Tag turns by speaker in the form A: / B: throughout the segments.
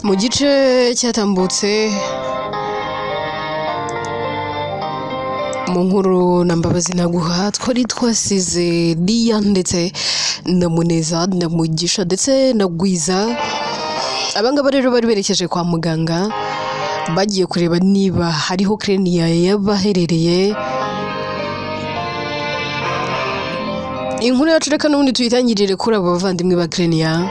A: Mu gice cyatambutse mu nkuru na Mbabazi Naguha twari twasize Liya ndetse na Muneza na Mugisha ndetse na Gwiza. Abangaba rero bari berekeje kwa muganga bagiye kureba niba hariho Krenia yabaherereye. Inkuru yacu reka n'ubundi tuyitangirire kuri abo bavandimwe ba Krenia.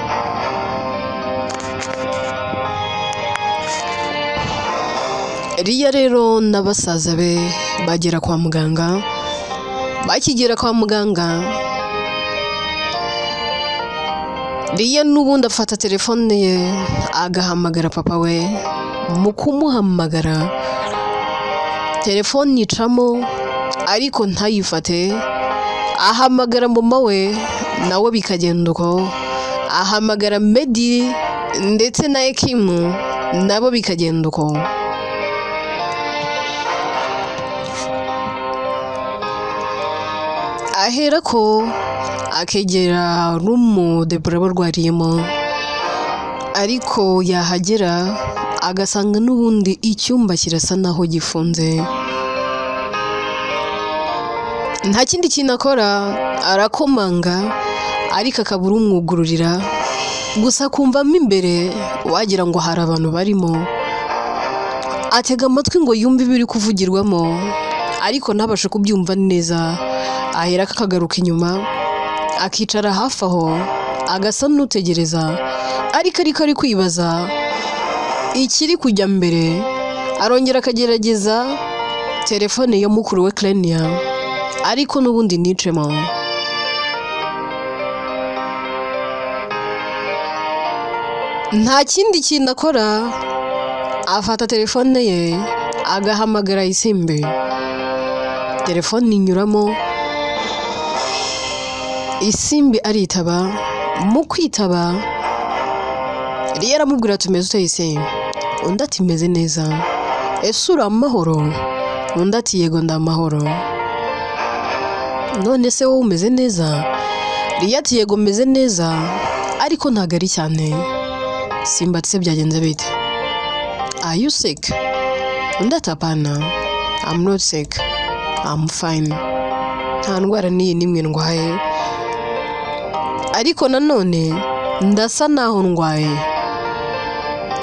A: Liya rero na basaza be bagera kwa muganga. Bakigera kwa muganga, Liya n'ubundi afata telefone ye agahamagara papa we. Mu kumuhamagara telefone icamo ariko ntayifate. Ahamagara mama we nawe bikagenda uko, ahamagara Medi ndetse na Ekimu nabo bikagenda uko. Ahera ko akegera rumu Debora barwariyemo, ariko yahagera agasanga n'ubundi icyumba kirasa naho gifunze. Nta kindi kintu akora, arakomanga ariko akabura umwugururira, gusa kumvamo imbere wagira ngo hari abantu barimo. Atega amatwi ngo yumve ibiri kuvugirwamo ariko ntabashe kubyumva neza. Ahera akagaruka inyuma akicara hafi aho agasa n'utegereza, ariko ari kwibaza ikiri kujya mbere. Arongera akagerageza telefone ya mukuru we Krenia ariko n'ubundi nicemo. Nta kindi kintu akora, afata telefone ye agahamagara Isimbi. Telefone inyuramo, Isimbi aritaba. Mu kwitaba Liya aramubwira ati umeze ute Isimbi? Undi ati meze neza. Ese uri amahoro? Undi ati yego ndi amahoro. None se wowe umeze neza? Liya ati yego meze neza ariko ntabwo ari cyane. Simba ati se byagenze bite? Are you sick? Undi ati apana, I'm not sick, I'm fine. Nta ndwara n'iyi n'imwe ndwaye, ariko nanone ndasa naho ndwaye.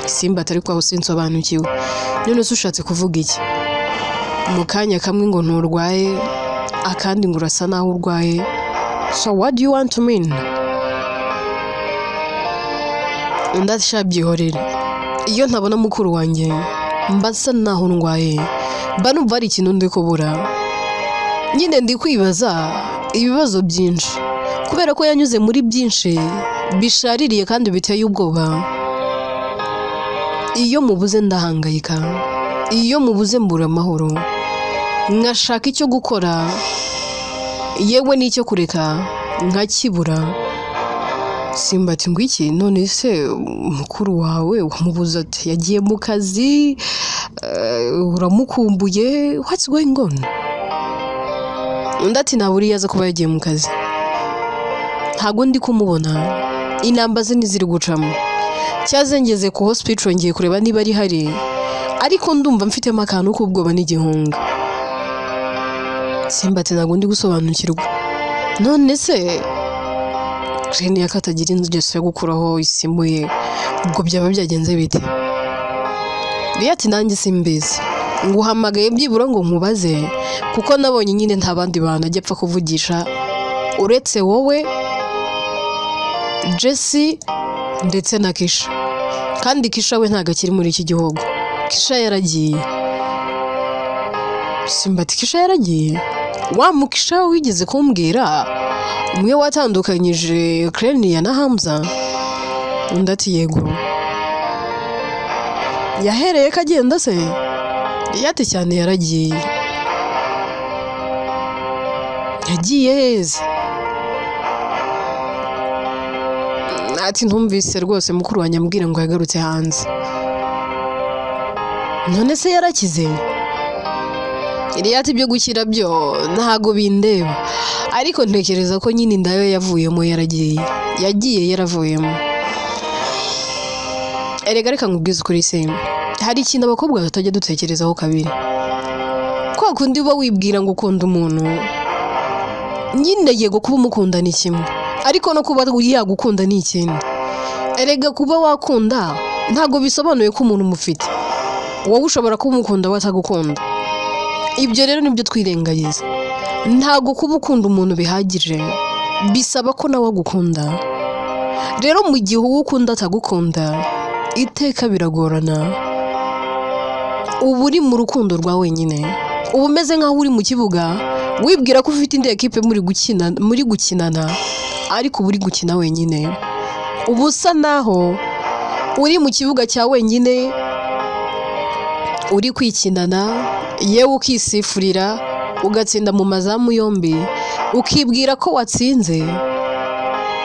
A: Simba atari kwaho sinsobanukiwe. None se ushatse kuvuga iki? Mu kanya kamwe ngo nturwaye, akandi ngo urasa naho urwaye. So what do you want to mean? Undi ati sha byihorere, iyo ntabona mukuru wanjye mba nsa naho ndwaye, mba numva hari ikintu ndi kubura. Nyine ndi kwibaza ibibazo byinshi kubera ko yanyuze muri byinshi bishaririye kandi biteye ubwoba. Iyo mubuze ndahangayika, iyo mubuze mbura amahoro, nkashaka icyo gukora yewe n'icyo kureka nkakibura. Simba ati ngwiki, none se mukuru wawe wamubuze ati yagiye mu kazi, uramukumbuye, what's going on? Undi ati ntabwo aza kuba yagiye mu kazi, ntabwo ndi kumubona, inamba ze ntiziri gucamo. Cyazengeze ku hospital ngiye kureba niba ari hari, ariko ndumva mfitemo akantu k'ubwoba n'igihunga. Simba ati ntabwo ndi gusobanukirwa. None se Krenia ko atagira ingeso yo gukuraho isimu ye, ubwo byaba byagenze bite? Liya ati nanjye simbizi, nguhamagaye byibura ngo nkubaze kuko nabonye nyine nta bandi bantu ajya apfa kuvugisha uretse wowe, Jesse ndetse na Kisha. Kandi Kisha we ntabwo akiri muri iki gihugu, Kisha yaragiye. Simba ati Kisha yaragiye? Wa mukisha wigeze kumbwira umwe watandukanyije Krenia na Hamza? Undi ati yego. Yahereye ko agenda se? Ati cyane yaragiye. Yagiye heza? Ati ntumvise rwose mukuru wanjye ambwira ngo yagarutse hanze. None se yarakize? Iriya ati ibyo gukira byo ntago bindeba, ariko ntekereza ko nyine inda yo yavuyemo yaragiye, yagiye yaravuyemo. Erega reka nkubwize ukuri se, hari ikintu abakobwa tutajya dutekerezaho kabiri. Kwa kundi uba wibwira ngo ukunda umuntu, nyine yego kuba umukunda ni kimwe, ariko no kuba yagukunda ni ikindi. Erega kuba wakunda ntabwo bisobanuye ko umuntu umufite. Wowe ushobora kuba umukunda we atagukunda. Ibyo rero nibyo twirengagiza. Ntabwo kuba ukunda umuntu bihagije, bisaba ko nawe agukunda. Rero mu gihe uwo ukunda atagukunda, iteka biragorana. Uba uri mu rukundo rwa wenyine, uba umeze nk'aho uri mu kibuga, wibwira ko ufite indi ekipe muri gukinana, ariko uba uri gukina wenyine. Uba usa naho uri mu kibuga cya wenyine, uri kwikinana, yewe ukisifurira, ugatsinda mu mazamu yombi, ukibwira ko watsinze,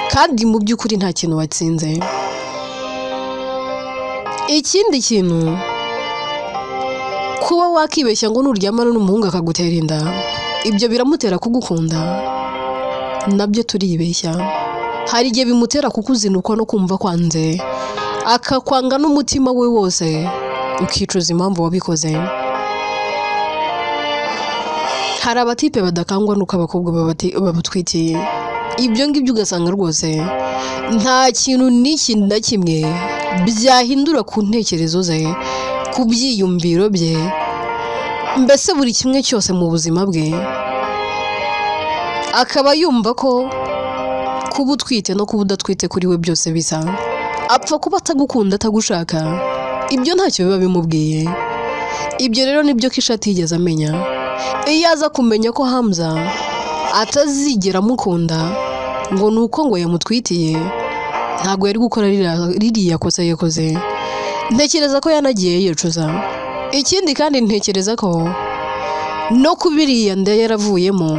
A: kandi mu by'ukuri nta kintu watsinze. Ikindi kintu, kuba wakibeshya ngo nuryamana n'umuhungu akagutera inda, ibyo biramutera kugukunda, nabyo turibeshya. Hari igihe bimutera kukuzinukwa no kumva kwanze, akakwanga n'umutima we wose, ukicuza impamvu wabikoze. Hari abatipe badakangwa nuko abakobwa babatwitiye. Ibyo ngibyo ugasanga rwose nta kintu n'iki na kimwe byahindura ku ntekerezo ze, ku byiyumviro bye, mbese buri kimwe cyose mu buzima bwe, akaba yumva ko kuba utwite no kuba udatwite kuri we byose bisa. Apfa kuba atagukunda atagushaka, ibyo ntacyo biba bimubwiye. Ibyo rero nibyo Kisha atigeze amenya. Iyo aza kumenya ko Hamza atazigera amukunda ngo ni uko ngo yamutwitiye, ntabwo yari gukora ririya kosa yakoze. Ntekereza ko yanagiye yicuza. Ikindi kandi ntekereza ko no kubiriya nda yaravuyemo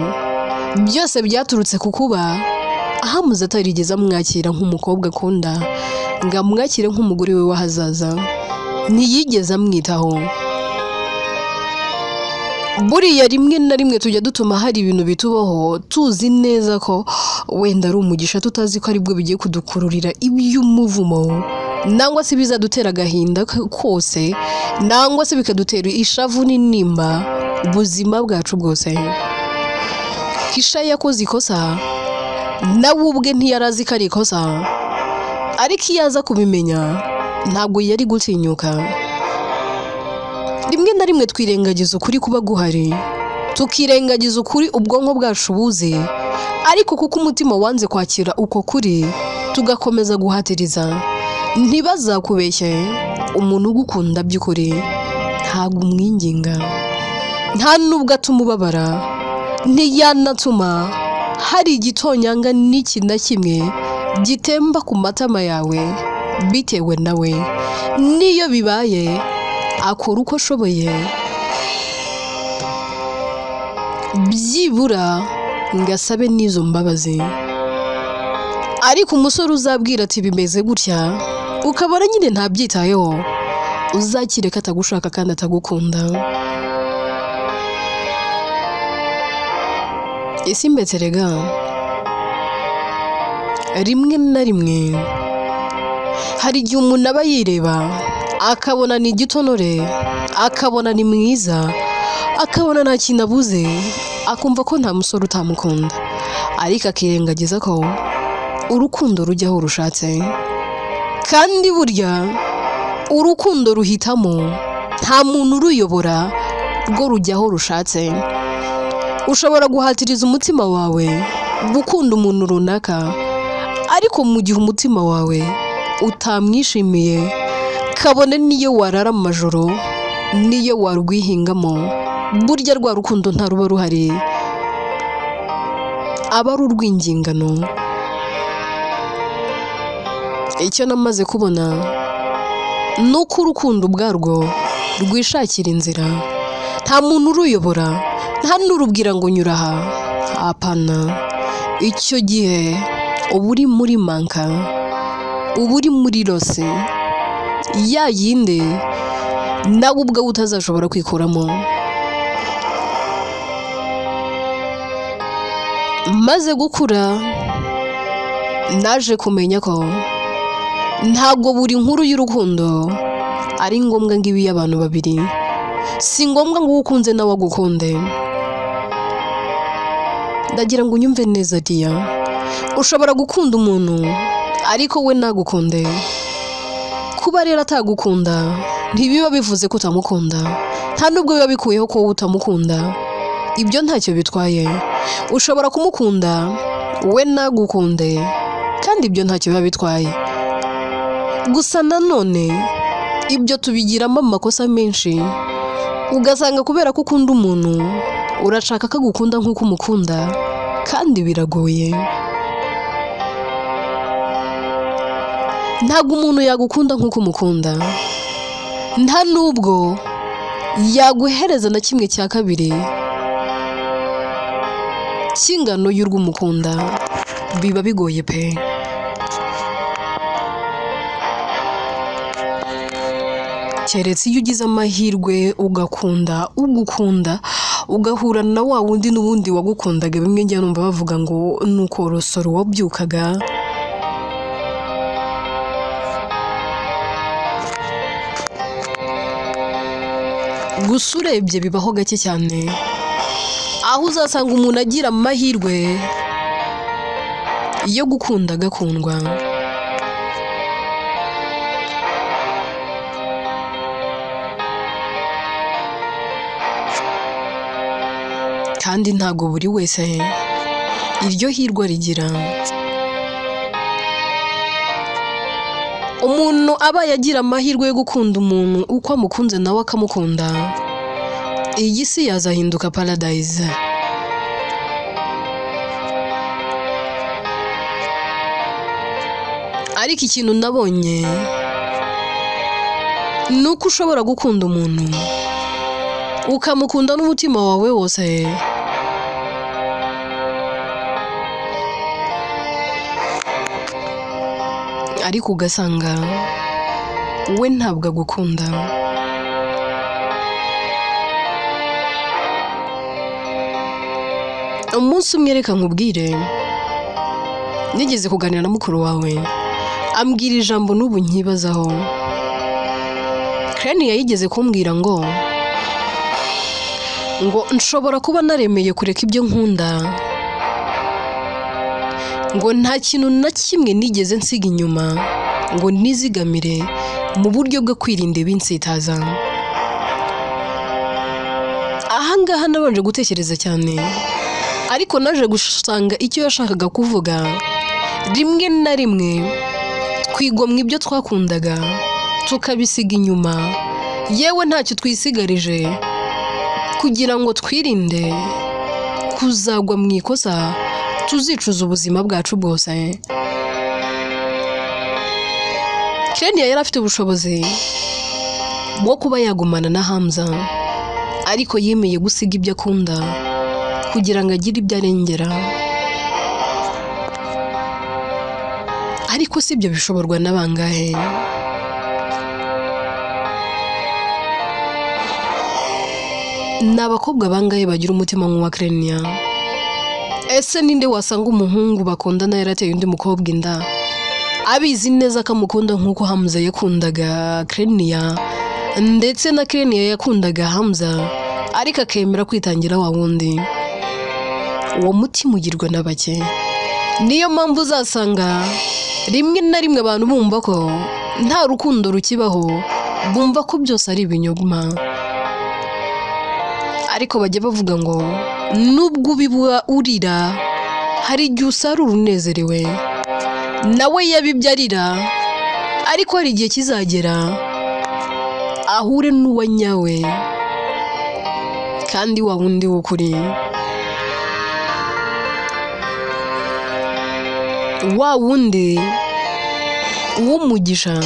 A: byose byaturutse ku kuba Hamza atarigeze amwakira nk'umukobwa akunda, ngo amwakire nk'umugore we w'ahazaza. Ntiyigeze amwitaho. Buriya rimwe na rimwe tujya dutuma hari ibintu bitubaho tuzi neza ko wenda ari umugisha, tutazi ko aribwo bigiye kudukururira iby'umuvumo, nangwa se bizadutera agahinda kose, nangwa se bikadutera ishavu n'intimba ubuzima bwacu bwose. Kisha yakoze ikosa, nawe ubwe ntiyarazi ko ari ikosa, ariko iyo aza kubimenya ntabwo yari gutinyuka. Rimwe na rimwe twirengagiza ukuri kuba guhari, tukirengagiza ukuri ubwonko bwacu buzi, ariko kuko umutima wanze kwakira uko kuri, tugakomeza guhatiriza. Ntibazakubeshye, umuntu ugukunda by'ukuri ntabwo umwinginga, nta nubwo atuma ubabara, ntiyanatuma hari igitonyanga n'iki na kimwe gitemba ku matama yawe bitewe nawe. N'iyo bibaye akora uko ashoboye, byibura ngo asabe n'izo mbabazi. Ariko umusore uzabwira ati bimeze gutya, ukabona nyine ntabyitayeho, uzakire ko atagushaka kandi atagukunda. Isi mbetse rega, rimwe na rimwe hari igihe umuntu aba yireba akabona ni igitonore, akabona ni mwiza, akabona nta kintu abuze, akumva ko nta musore utamukunda, ariko akirengagiza ko urukundo rujya aho rushatse. Kandi burya urukundo ruhitamo, nta muntu uruyobora, rwo rujya aho rushatse. Ushobora guhatiriza umutima wawe gukunda umuntu runaka, ariko mu gihe umutima wawe utamwishimiye, kabone niyo warara amajoro, niyo warwihingamo, burya rwa rukundo ntaruba ruhari, aba ari urw'ingingano. Icyo namaze kubona ni uko urukundo ubwarwo rwishakira inzira, nta muntu uruyobora, nta n'urubwira ngo nyura aha, apana. Icyo gihe uba uri muri manka, uba uri muri rose ya yindi nawe ubwawe utazashobora kwikuramo. Maze gukura naje kumenya ko Ntabwo buri nkuru y'urukundo ari ngombwa ngo ibe iy'abantu babiri. Si ngombwa ngo uwo ukunze nawe agukunde. Ndagira ngo unyumve neza diya. Ushobora gukunda umuntu ariko we ntagukunde. Kuba rero atagukunda ntibiba bivuze ko utamukunda, nta nubwo biba bikuyeho ko wowe utamukunda. Ibyo ntacyo bitwaye. Ushobora kumukunda we ntagukunde, kandi ibyo ntacyo biba bitwaye. Gusa nanone ibyo tubigiramo amakosa menshi, ugasanga kubera ko ukunda umuntu urashaka ko agukunda nk'uko umukunda, kandi biragoye. Ntabwo umuntu yagukunda nk'uko umukunda, nta nubwo yaguhereza na kimwe cya kabiri cy'ingano y'urw'umukunda. Biba bigoye pe. Keretse iyo ugize amahirwe ugakunda ugukunda, ugahura na wa wundi n'ubundi wagukundaga. Bimwe njya numva bavuga ngo nuko urusoro wabyukaga. Gusa urebye bibaho gake cyane, aho uzasanga umuntu agira amahirwe yo gukunda agakundwa. Kandi ntabwo buri wese iryo hirwa rigira. Umuntu aba yagira amahirwe yo gukunda umuntu uko amukunze nawe akamukunda, iyi si yazahinduka paradise. Ariko ikintu nabonye ni uko ushobora gukunda umuntu ukamukunda n'umutima wawe wose, ariko ugasanga we ntabwo agukunda. Umunsi umwe reka nkubwire, nigeze kuganira na mukuru wawe, ambwira ijambo n'ubu nkibazaho. Kreni yayigeze kumbwira ngo nshobora kuba naremeye kureka ibyo nkunda, ngo nta kintu na kimwe nigeze nsiga inyuma ngo nizigamire mu buryo bwo kwirinda ibinsitaza. Ahangaha nabanje gutekereza cyane, ariko naje gusanga icyo yashakaga kuvuga, rimwe na rimwe twigomwa ibyo twakundaga tukabisiga inyuma, yewe ntacyo twisigarije, kugira ngo twirinde kuzagwa mu ikosa tuzicuza ubuzima bwacu bwose. Kenya yari afite ubushobozi bwo kuba yagumana na Hamza, ariko yemeye gusiga ibyo akunda kugira ngo agire ibyo arengera. Ariko si ibyo bishoborwa na bangahe? Ni abakobwa bangahe bagira umutima nk'uwa Krenia? Ese ninde wasanga umuhungu bakundana yarateye undi mukobwa inda, abizi neza ko amukunda nk'uko Hamza yakundaga Krenia, ndetse na Krenia yakundaga Hamza, ariko akemera kwitangira wa wundi? Uwo mutima ugirwa na bake. Niyo mpamvu uzasanga rimwe na rimwe abantu bumva ko nta rukundo rukibaho, bumva ko byose ari ibinyoma. Ariko bajya bavuga ngo nubwo ubibwa urira, hari igihe usarura unezerewe. Nawe yabibye arira, ariko hari igihe kizagera ahure n'uwa nyawe, kandi wa wundi w'ukuri, wa wundi w'umugisha.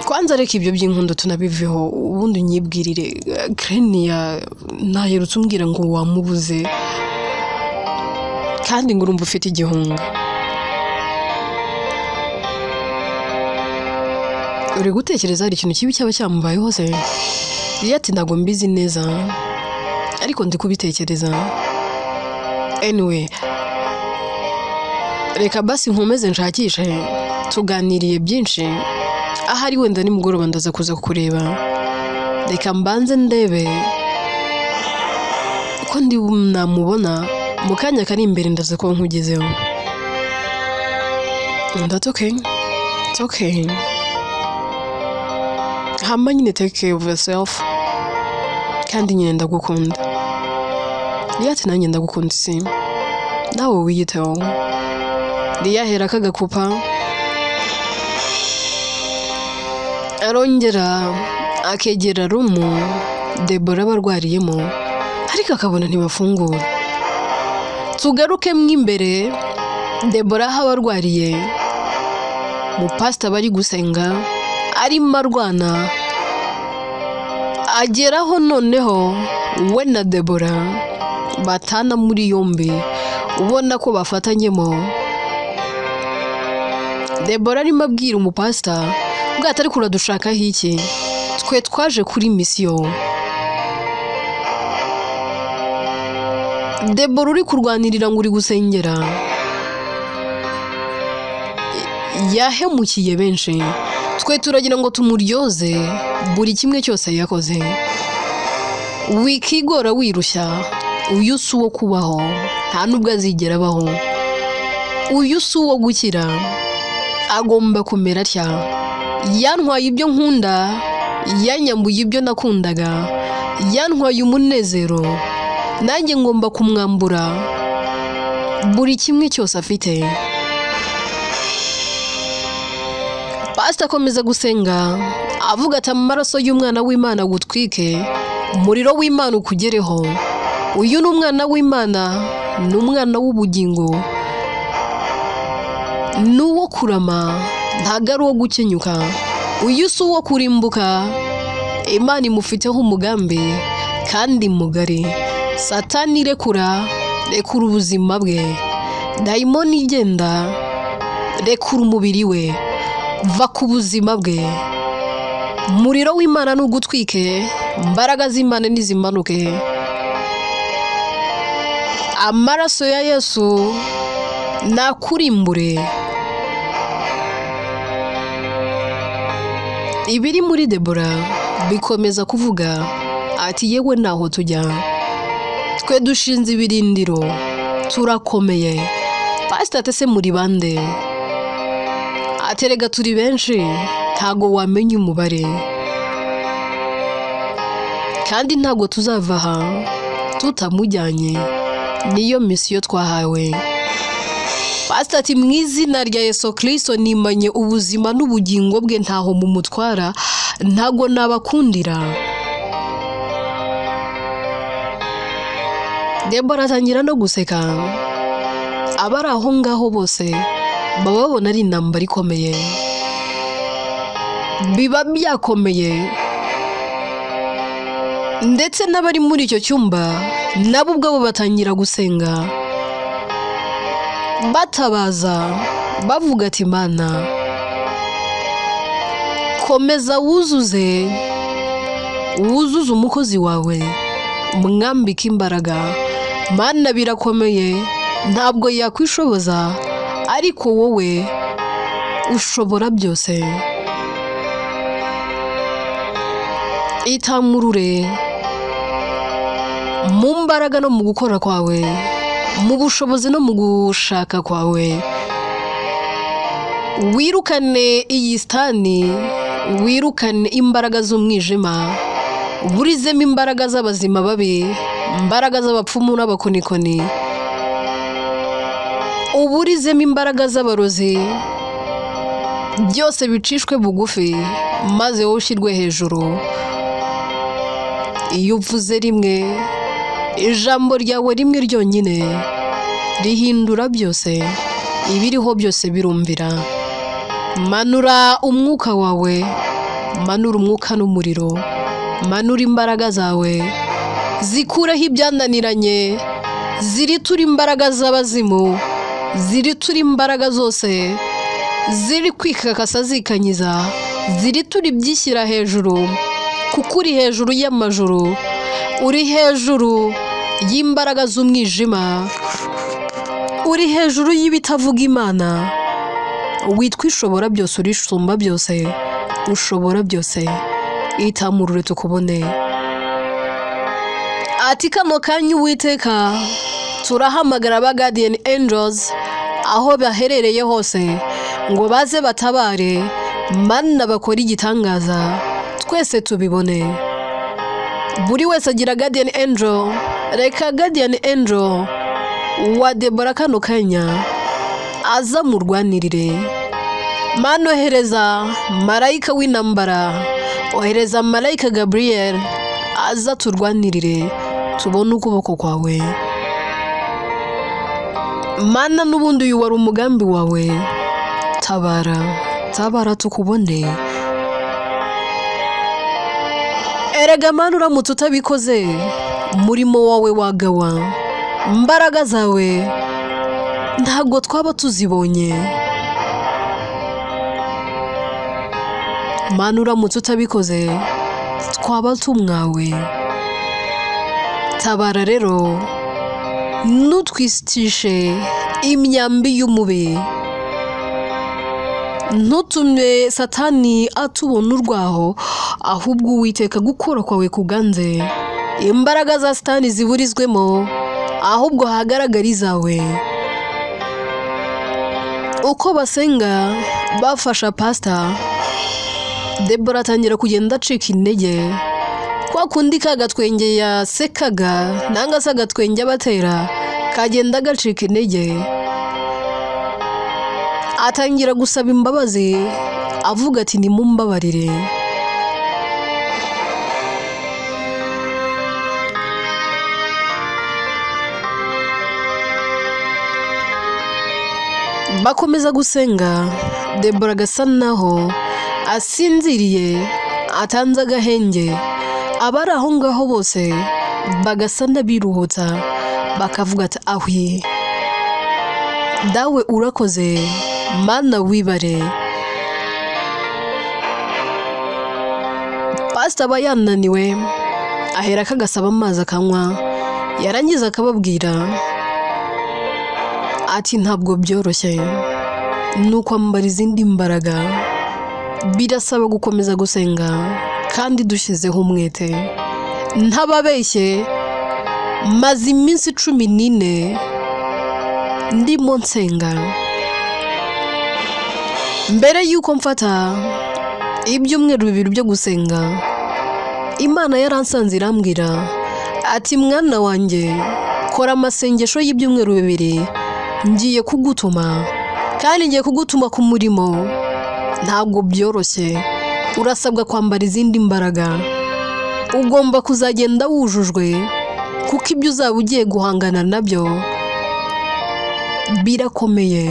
A: Kwanza reka ibyo by'inkundo tunabiveho, ubundi unyibwirire. Krenia ntaherutse umbwira ngo wamubuze, kandi ngo urumva ufite igihunga. Uri gutekereza hari ikintu kibi cyaba cyamubayeho se? Liya ati ntabwo mbizi neza, ariko ndi kubitekereza. Anyway, Reka basi nkomeze nshakishe, tuganiriye byinshi, ahari wenda nimugoroba ndaza kuza kukureba. Reka mbanze ndebe ko ndi namubona mu kanya kari imbere, ndaza kuba nkugezeho. That's okay. It's okay. Hama nyine take care of yourself. Kandi nyine ndagukunda. Liya ati nanjye ndagukunda isi. Nawe wiyiteho. Liya ahera akagakupa. Arongera akegera rumu Debora abarwariyemo, ariko akabona ntibafungura. Tugaruke mo imbere, Debora aho abarwariye, umupasita bari gusenga arimo arwana, ageraho noneho we na Debora batana muri yombi, ubona ko bafatanyemo. Debora arimo abwira umupasita bwato, ariko uradushakaho iki? Twe twaje kuri misiyo. Debora uri kurwanirira ngo uri gusengera, yahemukiye benshi. Twe turagira ngo tumuryoze buri kimwe cyose yakoze. Wikigora wirushya, uyu si uwo kubaho, nta nubwo azigera abaho. Uyu si uwo gukira, agomba kumera atya. Yantwaye ibyo nkunda, yanyambuye ibyo nakundaga, yantwaye umunezero, nanjye ngomba kumwambura buri kimwe cyose afite. Pastor akomeza gusenga avuga ati amaraso y'umwana w'Imana gutwike, umuriro w'Imana ukugereho. Uyu ni umwana w'Imana, ni umwana w'ubugingo, ni uwo kurama, ntago ari uwo gukenyuka. Uyu si uwo kurimbuka, Imana imufiteho umugambi kandi mugari. Satani rekura, rekura ubuzima bwe. Dayimoni igenda, rekura umubiri we, va ku buzima bwe. Umuriro w'Imana nugutwike, imbaraga z'Imana nizimanuke. Amaraso ya Yesu nakurimbure. Ibiri muri Debora bikomeza kuvuga ati yewe naho tujya, twe dushinze ibirindiro, turakomeye. Pastor ati se muri bande? Aterega turi benshi, ntago wamenya umubare, kandi ntago tuzava aha tutamujyanye, niyo misiyo twahawe. Pastor ati mu izina rya Yesu Kristo nimanye ubuzima n'ubugingo bwe, ntaho mumutwara, ntago nabakundira. Debora atangira no guseka. Abari aho ngaho bose baba babona ari intambara ikomeye, biba byakomeye, ndetse n'abari muri icyo cyumba nabo ubwabo batangira gusenga batabaza bavuga ati Mana komeza wuzuze umukozi wawe, mwambike imbaraga. Mana birakomeye, ntabwo yakwishoboza, ariko wowe ushobora byose. Itamurure mu mbaraga no mu gukora kwawe, mu bushobozi no mu gushaka kwawe. Wirukane iyi sitani, wirukane imbaraga z'umwijima, burizemo imbaraga z'abazima babi, imbaraga z'abapfumu n'abakonikoni, uburizemo imbaraga z'abarozi, byose bicishwe bugufi maze wowe ushyirwe hejuru. Iyo uvuze rimwe, ijambo ryawe rimwe ryonyine rihindura byose, ibiriho byose birumvira. Manura umwuka wawe, manura umwuka n'umuriro, manura imbaraga zawe zikureho ibyananiranye, ziritura imbaraga z'abazimu, ziritura imbaraga zose ziri kwikakasa zikanyiza, ziritura ibyishyira hejuru, kuko uri hejuru y'amajuru, uri hejuru y'imbaraga z'umwijima, Uri hejuru y'ibitavuga Imana, witwa ishobora byose, urisumba byose, ushobora byose, itamurure tukubone. Ati kano kanya Uwiteka turahamagara aba Guardian Angels aho baherereye hose ngo baze batabare, Mana bakora igitangaza twese tubibone. Buri wese agira Guardian Angel. Reka Guardian Angel wa Debora kano kanya aza murwanirire. Mana ohereza marayika w'intambara, ohereza marayika Gabriel aza turwanirire, tubone ukuboko kwawe. Mana n'ubundi uyu wari umugambi wawe, tabara, tabara tukubone. Erega Mana uramutse utabikoze umurimo wawe wagawa, imbaraga zawe ntabwo twaba tuzibonye. Mana uramutse utabikoze twaba tumwawe. Tabara rero, ntutwistishe imyambi y'umubi, ntutume Satani atubona urwaho, ahubwo Uwiteka gukora kwawe kuganze, imbaraga za Satani ziburizwemo, ahubwo hagaragara izawe. Uko basenga bafasha Pastor Debora atangira kugenda acika intege, kwa kundi kagatwenge yasekaga nanga se agatwenge abatera kagenda gacika intege. Atangira gusaba imbabazi avuga ati nimumbabarire. Bakomeza gusenga, Debora agasa naho asinziriye atanze agahenge. Abari aho ngaho bose bagasa n'abiruhutsa, bakavuga ati ahwi dawe urakoze, Mana wibare. Pastor aba yananiwe, ahera akagasaba amazi akanywa, yarangiza akababwira ati ntabwo byoroshye, ni ukwambara izindi mbaraga, birasaba gukomeza gusenga kandi dushyizeho umwete. Ntababeshye, maze iminsi 14 ndimo nsenga. Mbere y'uko mfata ibyumweru 2 byo gusenga, Imana yaransanze irambwira ati mwana wanjye, kora amasengesho y'ibyumweru 2, ngiye kugutuma, kandi ngiye kugutuma ku murimo. Ntabwo byoroshye, urasabwa kwambara izindi mbaraga, ugomba kuzagenda wujujwe, kuko ibyo uzaba ugiye guhangana nabyo birakomeye.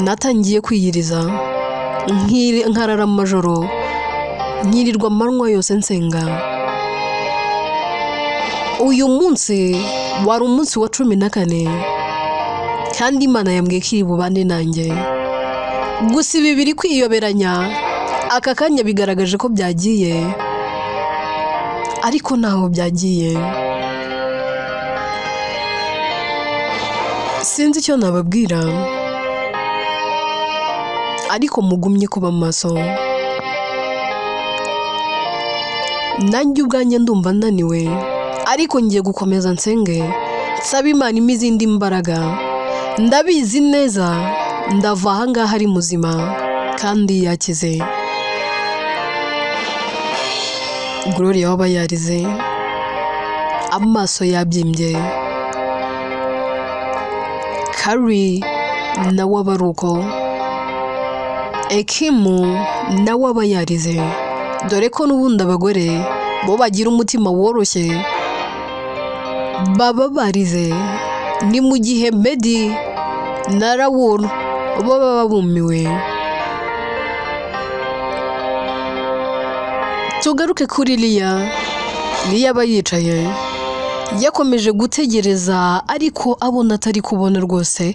A: Natangiye kwiyiriza, nkarara amajoro, nkirirwa amanywa yose nsenga. Uyu munsi wari umunsi wa 14, kandi Imana yambwiye ko iri bubane nanjye. Gusa ibi biri kwiyoberanya, aka kanya bigaragaje ko byagiye, ariko ntaho byagiye. Sinzi icyo nababwira, ariko mugumye kuba maso. Nanjye ubwanjye ndumva naniwe, ariko ngiye gukomeza nsenge, nsaba Imana impe izindi mbaraga. Ndabizi neza ndava aha ngaha ari muzima kandi yakize. Gloria waba yarize, amaso yabyimbye. Kari nawe aba ari uko, Ekimu nawe aba yarize, dore ko n'ubundi abagore bo bagira umutima woroshye baba barize. Ni mu gihe Medi na Rawuru bo baba bumiwe. Tugaruke kuri Liya. Liya aba yicaye, yakomeje gutegereza, ariko abona atari kubona rwose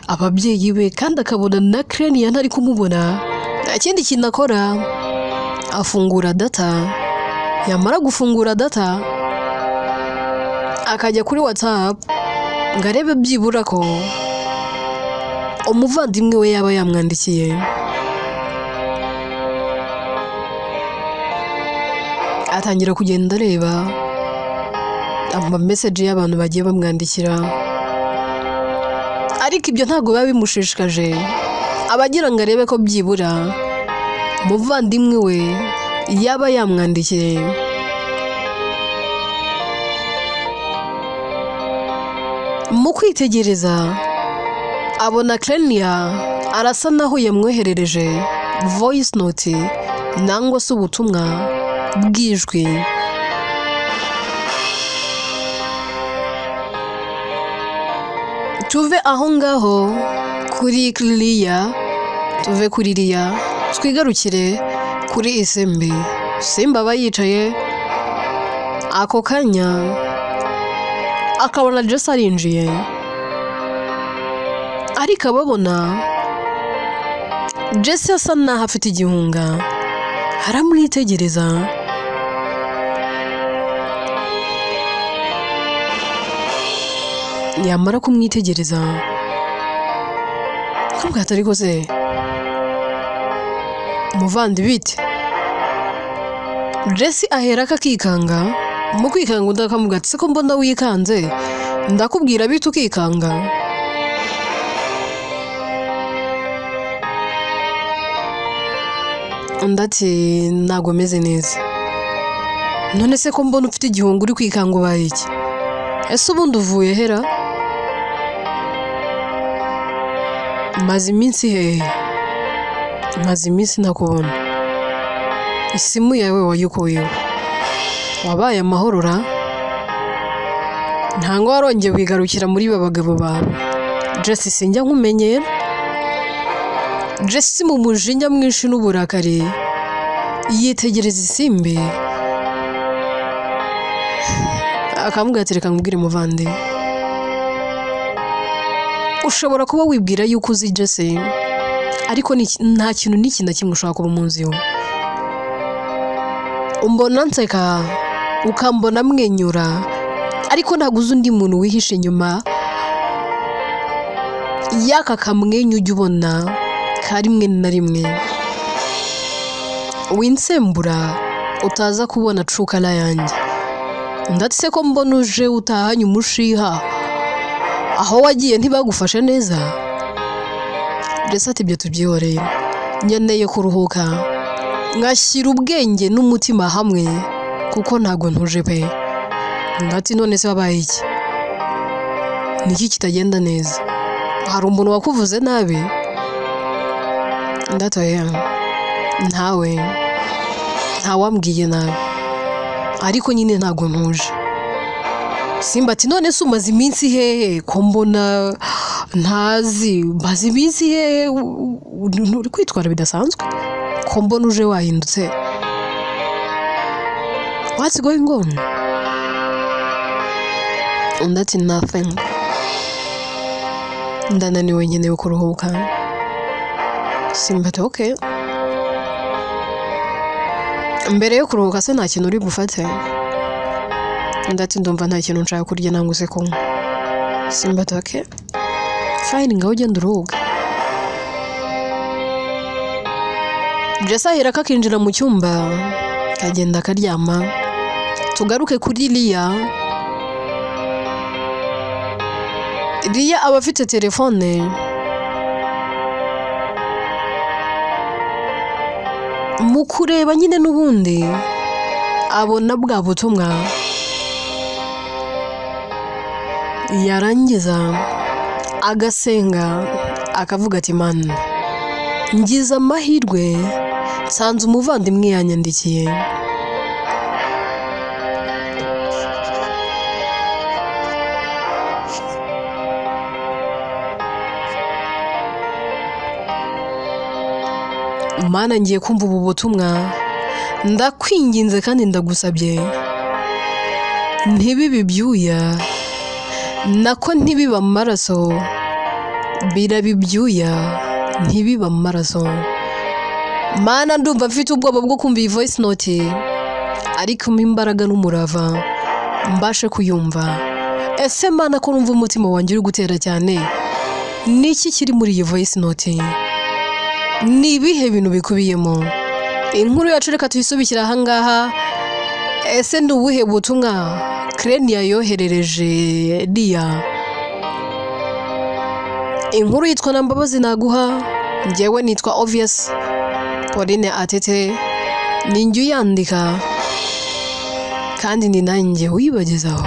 A: ababyeyi be, kandi akabona na Krenia ntari kumubona. Nta kindi kintu akora, afungura data. Yamara gufungura data, Akajya kuri WhatsApp ngo arebe byibura ko umuvandimwe we yaba yamwandikiye. Atangira kugenda areba ama message y'abantu bagiye bamwandikira, ariko ibyo ntabwo biba bimushishikaje, abagira ngo arebe ko byibura umuvandimwe we yaba yamwandikiye. Mu kwitegereza abona Clenia arasa naho yamwoherereje voice note nangwa se ubutumwa bw'ijwi. Tuve aho ngaho kuri Clenia, tuve kuri Lia, twigarukire kuri Isimbi. Simba aba yicaye ako kanya akabona Jesse arinjiye, ariko ababona Jesse asa naho afite igihunga, aramwitegereza. Yamara kumwitegereza akamubwira ati ariko se muvandi bite? Jesse ahera akikanga, mu kwikanga undi akamubwira ati se ko mbona wikanze, ndakubwira bite ukikanga? Undi ati ntabwo meze neza. None se ko mbona ufite igihunga uri kwikanga ubaye iki? Ese ubundi uvuye hera? Maze iminsi hehe? Maze iminsi ntakubona. Isimu yawe wayikuyeho, wabaye amahoro ra? Ntango warongeye wigarukira muri ba bagabo bawe. Jesse sinjya nkumenyera. Jesse mu mujinya mwinshi n'uburakari yitegereza Isimbi akamubwira ati reka nkubwire muvandi, ushobora kuba wibwira yuko uzi Jesse, ariko nta kintu n'iki na kimwe ushobora kuba umuziho. Umbona nseka ukambona mwenyura, ariko ntabwo uzi undi muntu wihishe inyuma y'aka kamwenyu ujya ubona ka rimwe na rimwe. Winsembura utaza kubona cukala yanjye. Ndatse ko mbona uje utahanye umushiha, aho wagiye ntibagufashe neza. Jesse ati ibyo tubyihoreye, nkeneye kuruhuka ngashyira ubwenge n'umutima hamwe kuko ntabwo ntuje pe. Ndati none se wabaye iki? Niki kitagenda neza? Hari umuntu wakuvuze nabi? Ndatoye ntawe, ntawambwiye nabi, ariko nyine ntabwo ntuje. Simba ati none se umaze iminsi hehe ko mbona ntazi? Maze iminsi hehe uri kwitwara bidasanzwe, ko mbona uje wahindutse? What's going on? Undi ati nothing, ndananiwe nkeneye kuruhuka. Simba ati okay, mbere yo kuruhuka se nta kintu uri bufate? Undi ati ndumva nta kintu nshaka kurya nangwa se kunywa. Simba ati okay fine, ngaho ugenda uruhuka. Jesse ahera akinjira mu cyumba akagenda akaryama. Tugaruke kuri Lia. Lia aba afite telefone mu kureba nyine n'ubundi abona bwa butumwa, yarangiza agasenga akavuga ati Mana ngize amahirwe nsanze umuvandimwe yanyandikiye. Mana ngiye kumva ubu butumwa, ndakwinginze kandi ndagusabye ntibibe ibyuya, nako ntibibe amaraso, birabe ibyuya ntibibe amaraso. Mana ndumva mfite ubwoba bwo kumva iyi voice note, ariko umpe imbaraga n'umurava mbashe kuyumva. Ese Mana, ko numva umutima wanjye uri gutera cyane, ni iki kiri muri iyi voice note? Ni ibihe bintu bikubiyemo? Inkuru yacu reka tuyisubikire ahangaha. Ese ni ubuhe butumwa Krenia yoherereje Liya? Inkuru yitwa Na Mbabazi Naguha. Njyewe nitwa Obvious Pauline Atete, ni njye uyandika kandi ni nanjye uyibagezaho.